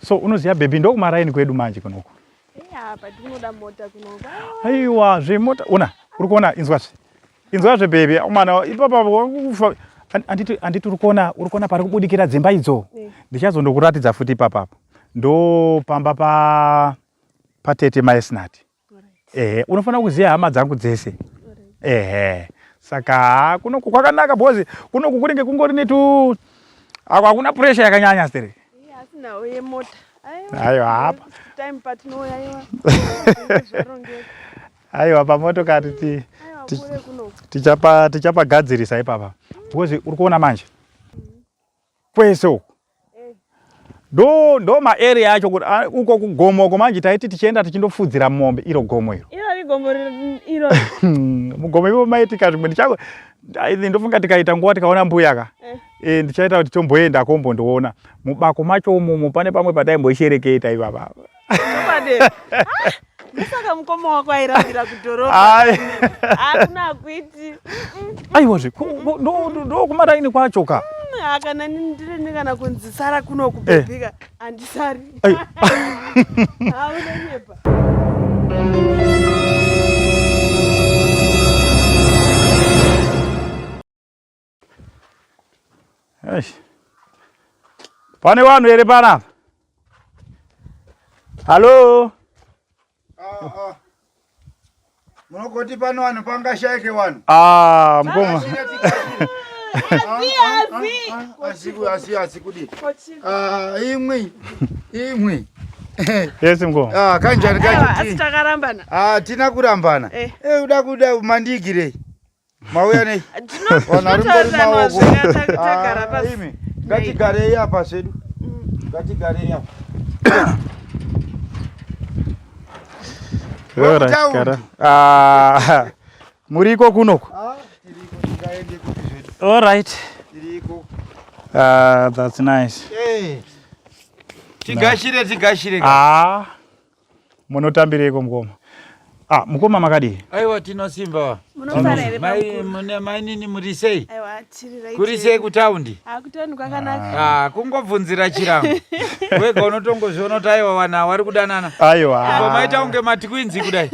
So unoziva baby ndokumaraini kwedu manje kunoku. Yeah, but kunoda mota kunoku. Aiwa zvemota una uri kuona inzwazve. Inzwazve baby mwana ipapa wakufa anditi anditi uri kuona uri kuona pari kubudikira dzimba idzo. Eh. Ndichazondokuratidza futi ipapa. Ndo pamba pa patete mai Snati. Ehe, unofanira kuziva hama dzangu dzese. Ehe. Saka haa, kunoku kwakanaka because kunoku kunenge kungori netu ako hakuna pressure yakanyanya stere. Iye asinawo yemota. Aiwa hapa. Time patinouya iwa. Zvarongeka. Aiwa pamotokari ti Aiwa kure kunoku. tichapa tichapagadzirisa ipapa because uri kuona manje kwese uku ndo ndo maarea acho kuti ah, uko kugomo uko manje taiti tichienda tichindofudzira mombe iro gomo iro Iro rigomo iro. Mugomo ivo maitika zvimwe ndichako ndofunga tikaita nguva tikaona mbuya ka Eh. Eh, ndichaita kuti tomboenda kombondoona mubako macho umumu pane pamwe pataimboishereketa ipapa Chokwadi. Ah, Ndosaka mukoma wako airambira kudhorobha. Ai. Hakuna akuiti. Aiwazve ndokumaraini kwacho ka Ah, kana ndiri kana kunzi sara kuno kubhebhika handisari. Ai. Haunonyepa. Eish. Pane vanhu here panapa? Hallo? Ah, ah. Munogoti pano vanhu pangashaike vanhu. Ah, mukoma. Asi asi asi kudi. Ah, imwi. Imwi. Yes, mukoma. Ah, kanjani Aiwa, asi kanjani. takarambana. Ah, tina kurambana. Eh. Eh, uda kuda mandiigirei. Mauya nei? Vanhu vari mberi Tinotaurana maoko. zvega tagara Ah, pasi. imi, Ngatigarei apa zvedu. Ngatigarei apa. Alright, Wekutaundi. gara. Ah, muriko kunoku? Ah, tiriko tingaende kupi zvedu. All right. Tiriko. Ah, that's nice. Eh. Tigashire tigashire. Ah. Munotambireiko mukoma? Ah, mukoma makadii? Aiwa tinosimba. Munofara here Mai bamukuru? mune mainini muri sei? Aiwa, tiri right. Kuri sei kutaundi? Ah, kutaundi kwakanaka. Ah, kungobvunzira chirango. Wega unotongozviona kuti aiwa vanhu ava vari kudanana. Aiwa. Ko maita kunge matwinzi kudai.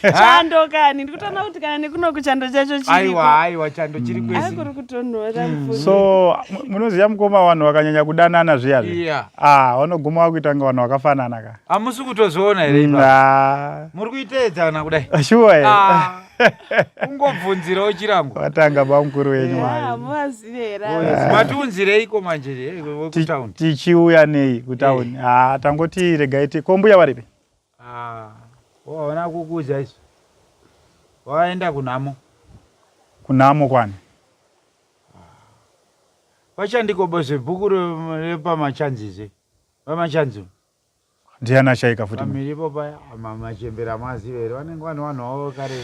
Chando kani, ndikutoona kuti kana nekunoku chando chacho chiriko. Aiwa aiwa chando chiri Ai kwese. kuri kutonhora mfunge. So munoziva mukoma vanhu vakanyanya kudanana zviya zviya. Iya. Ah, vanoguma vakuita kunge vanhu vakafanana ka. Hamusi kutozoona here ipapo? Ah. Muri kuiteedzana kudai. Sure. here? Ah. Kungobvunzirawo chirango. Watanga bamukuru wenyu Ya, mai. muvazive here ava? Matiunzireiko manje wekutaundi? Tichiuya nei kutauni? Ah, tangoti regai ti ko mbuya varipi? Ah, waona kukuza izvo. Waenda kunhamo. Kunhamo kwani? Vachandikobo zvebhuku repamachanzizve. Vamachanzi. Ndiani ashaika futi? Pamiripo paya machembera amaziva here vanenge vane vanhu vavo kare.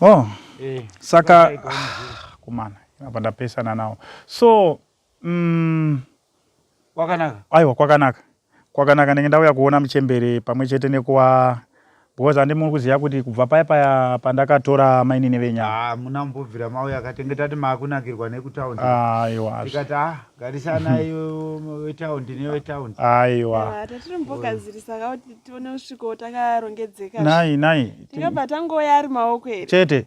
Oh. Eh. Saka vashaika vanoziva. kumana apa ndapesana nawo. So Kwakanaka. Aiwa kwakanaka. Kwakanaka ndenge ndauya kuona muchembere pamwe chete nekuwa because handi muri kuziva kuti kubva paya paya pandakatora mainini venyama. Ah, muna mbobvira mauya katenge tati maakunakirwa nekutaundi. Aiwa. Tikati ah, garisanai wetaundi newetaundi. Aiwa. Aiwa, tatiri mbogadzirisa ka kuti tione kusvikawo takarongedzeka. Nai nai. Tingabva tangoya ari maoko here? Chete.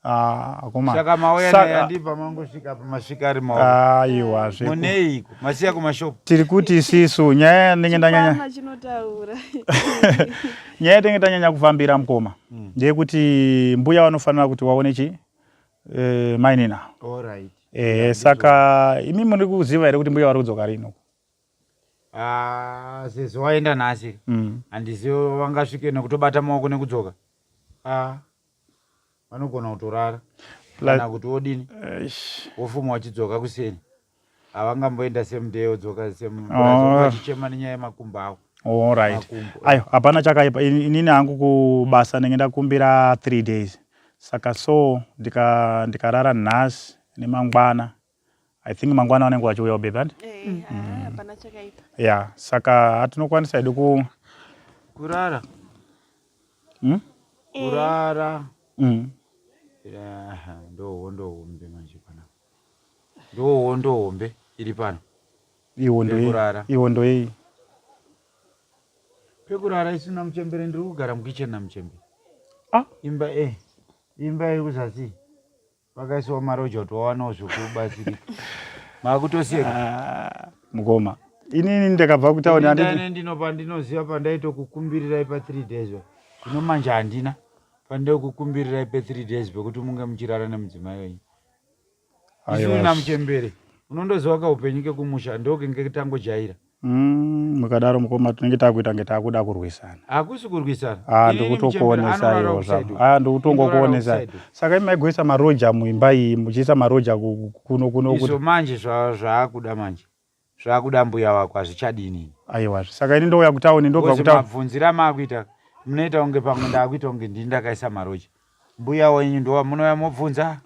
Ah, akomana. Saka mauya Saka- naye andibva mangosvika pamasvika ari maoko. Aiwa zve. Muneiko? Masiya kumashopu. Tiri kuti isisu nyaya yandinge ndanyanya Chikwama chinotaura. nyaya yatinge tanyanya kufambira mukoma ndeyekuti mbuya vanofanira kuti waone chi eh, mainina All right. eh, saka imi muri kuziva here kuti mbuya vari kudzoka rini Ah, sezvo waenda nhasi. Handizivi vangasvike nekutobata maoko nekudzoka. Ah. Vanogona kutorara. Kana kuti wodini? Eish. Wofuma wachidzoka kuseni. Havangamboenda same day wodzoka same Oh. vachichema nenyaya yemakumbo avo. Alright. Makumbo. Ayo, hapana chakaipa. Inini hangu kubasa ndenge ndakumbira 3 days. Saka so ndikarara nhasi nemangwana. I think mangwana vanenge vachiuya baby and? Eh, ah, hapana chakaipa. Yeah, saka hatinokwanisa hedu ku Kurara. Kurara. Yeah, ndo hondo hombe manje pana. Ndo hondo hombe iri pano. Ihondo yei? Yekurara. Ihondo yei? Pekurara isina muchembere ndiri kugara mukitchen namuchembere. Ah. Imba eh. Imba iri kuzasi. Vakaiswa maroja kuti wawanawo zvekubatsirika. Makutoseka. Ah, mukoma inini ndakabva kutauni Ini handiti ndino pandinoziva pandaitokukumbirirai pa 3 days. Zvino manje handina. Pandaikukumbirirai pe 3 days pekuti munge muchirara nemudzimai wenyu. Aiwa. Isu namuchembere unondoziva kaupenyu kekumusha ndokenge tangojaira. Mukadaro mukoma tinenge takuita kunge takuda kurwisana. Hakusi kurwisana. Ah, Inini muchembere ndikutokuonesai anorara iwo kuside zvako. uku. Ah, ndikutongokuonesai. Inorara kuside Saka imi maigoisa maroja muimba iyi muchiisa maroja kuno kuno uku. Izvo kuti manje zvaakuda manje. Zvakuda mbuya wako hazvichadi inini. Aiwa. Saka ini ndouya kutauni ndobva Because kutauni. mabvunzira maakuita munoita kunge pamwe ndaakuita kunge ndini ndakaisa maroja. Mbuya wenyu ndowamunouya mobvunza.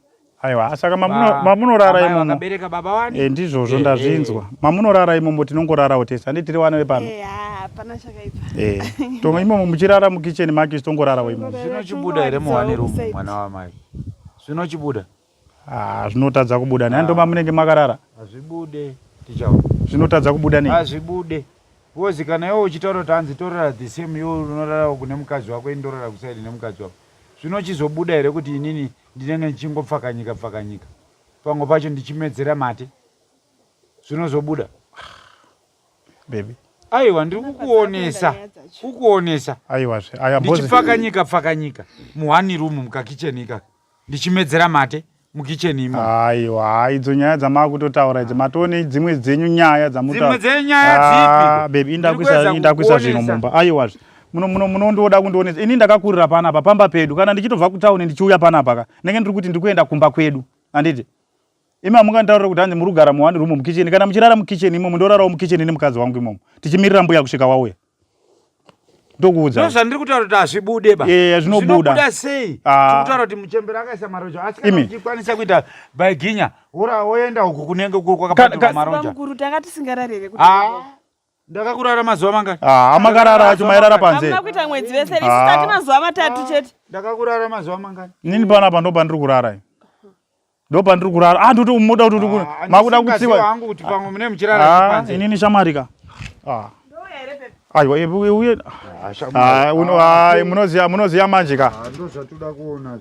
Aiwa, saka mamunorara Amai imomo. vakabereka baba wani? Eh, ndizvozvo Eh, ndazvinzwa. eh. Mamunorara imomo tinongorarawo tese. Handiti tiri vana vepano. Eh, hapana chakaipa. Eh. Tonga imomo muchirara mukitchen make isu tongorarawo imomo. Zvinochibuda here muwane room mwana wamai? Zvinochibuda? Ah, zvinotadza kubuda. Nhai ndoma munenge makarara. Hazvibude tichaona. Zvinotadza kubuda nei? Hazvibude. Because kana iwe uchitaura kuti hanzi torara the same iwe unorara kune mukadzi wako ini ndorara kusaidi nemukadzi wako. Zvinochizobuda here kuti inini ndinenge ndichingopfakanyika pfakanyika pamwe pacho ndichimedzera mate? Zvinozobuda? Baby. Aiwa ndiri kukuonesa. Kukuonesa. Aiwazve. Aya boss. Ndichipfakanyika pfakanyika muhani room mukakicheni ikaka. Ndichimedzera mate mukicheni imomo. Aiwa, idzo nyaya dzamakutotaura idzo matone dzimwe dzenyu nyaya dzamutaura. Dzimwe dzenyu nyaya Ah, dzipi? baby Ndiri kuedza indakuisa zvinhu kukuonesa. mumba. Aiwazve. Muno muno munondoda kundionesa. Ini ndakakurira panapa pamba pedu. Kana ndichitobva kutauni ndichiuya panapa ka. Ndenge ndiri kuti ndiri kuenda kumba kwedu. Handiti? Imi hamunganditaurire kuti hanzi muri kugara muone room mukicheni. Kana muchirara mukicheni imomo ndorarawo mukicheni nemukadzi wangu imomo. Tichimirira mbuya kusvika wauya. Ndokuudza. Ndozvandiri kutaura kuti hazvibude ba. Eh, zvinobuda. Zvinobuda sei? Ah. Tiri kutaura kuti muchembere akaisa maroja asi kana Imi. uchikwanisa kuita by ginya wora woenda uku kunenge kuri kwakapatirwa maroja. Bamukuru tanga tisingarari here kuti Ah. Ndakakurara mazuva mangani? Ah, amakarara acho mairara panze. Hamuna kuita mwedzi wese isu Ah. tati mazuva matatu chete. Ndakakurara mazuva mangani? Nini panapa ndopandiri kurara. Ndopandiri kurara. Ah, ndoti muda kuti Ah, makuda handisingaziva kutsiwa. hangu kuti pamwe mune muchirara Ah, panze. inini shamwari ka. Ah. Ndouya here pepe? Aiwa, uye. Ah, shamwari. Ah, uno ah, munoziya munoziya manje ka. Ah, ndozvatoda kuona.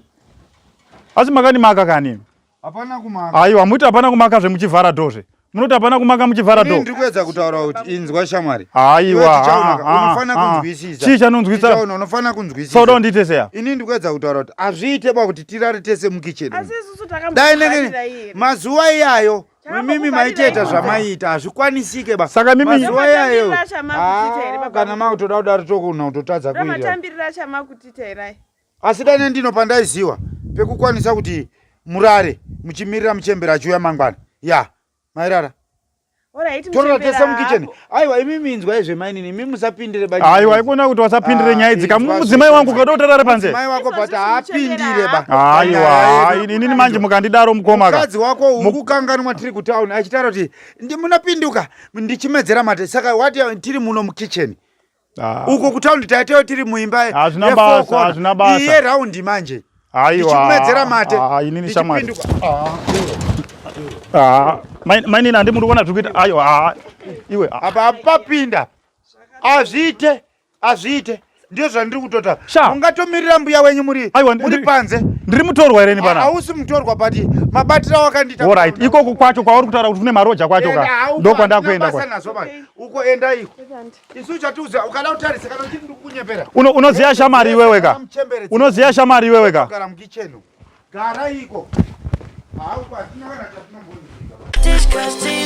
Asi makani maka kani? Hapana kumaka. Aiwa, muti hapana kumaka zvemuchivhara dhozve. Munoti hapana kumaka muchivhara Ini dho. ndiri kuedza kutaura kuti inzwa shamwari. Aiwa, Iwe tichaona ka, ah, ah, unofana ah. kunzwisisa. Chii chanonzwisa? Tichaona unofana kunzwisisa. Sauda undiite seya. Ini ndiri kuedza kutaura kuti hazviite ba kuti tirare tese mukicheni. Asi isusu Dai nenge takambokufarira iye. mazuva iyayo Takambokuvharira imimi maitoita iye. zvamaiita hazvikwanisike ba. Saka mimi- mazuva iyayo Ndomatambirira chamakuchiita here Ah, baba kana mukuru? makutoda kudaro tokuna kutotadza kuita. Ndomatambirira chamakutiita here? Asi dai ndino pandaiziwa pekukwanisa kuti murare muchimirira muchembere achiuya mangwana. Ya, mairara. Alright, Torora tese muchembera mukicheni. hapo. Aiwa imimi inzwa izve mainini imimi musapindire ba. Aiwa, ikona kuti wasapindire Ah, nyaya idzi. inzwa Mudzimai zve. wangu ukada utarare panze. Mudzimai wako Izvozvi but haapindire ba. Aiwa, inini manje mukandidaro mukoma ka. Mukadzi wako uri kukanganwa tiri kutauni achitaura kuti munapinduka ndichimedzera mate saka wati tiri muno mukicheni. Ah. Uko kutaundi taitewo tiri muimba Hazvina ye basa, four corner. hazvina basa. Iye raundi manje. Aiwa. Ndichimedzera mate. Ah, inini shamwari. Ndichipinduka. Ah, Ah, mainini handi muri kuona zviri kuita. Aiwa, ah, iwe. ah. Apa apapinda. Hazviite. Hazviite. Ndizvo zvandiri kutota. Sha. Ungatomirira mbuya wenyu muri Aiwa, muri panze. Ndiri mutorwa here ini pana? Hausi mutorwa but mabatiro awakandiita. Alright, ikoko kwacho kwauri kutaura kuti kune maroja kwacho ka. Ndokwandakuenda kwa. kwa. Nazvo bani. Uko enda iko. Isu chatiuza ukada kutarisa kana uchiti ndikukunyepera. Unoziya shamari iwewe ka. Unoziya shamari iwewe ka. Gara mukicheni. Gara iko. Hauko hatina kana chatinombonzwika. Disgusting.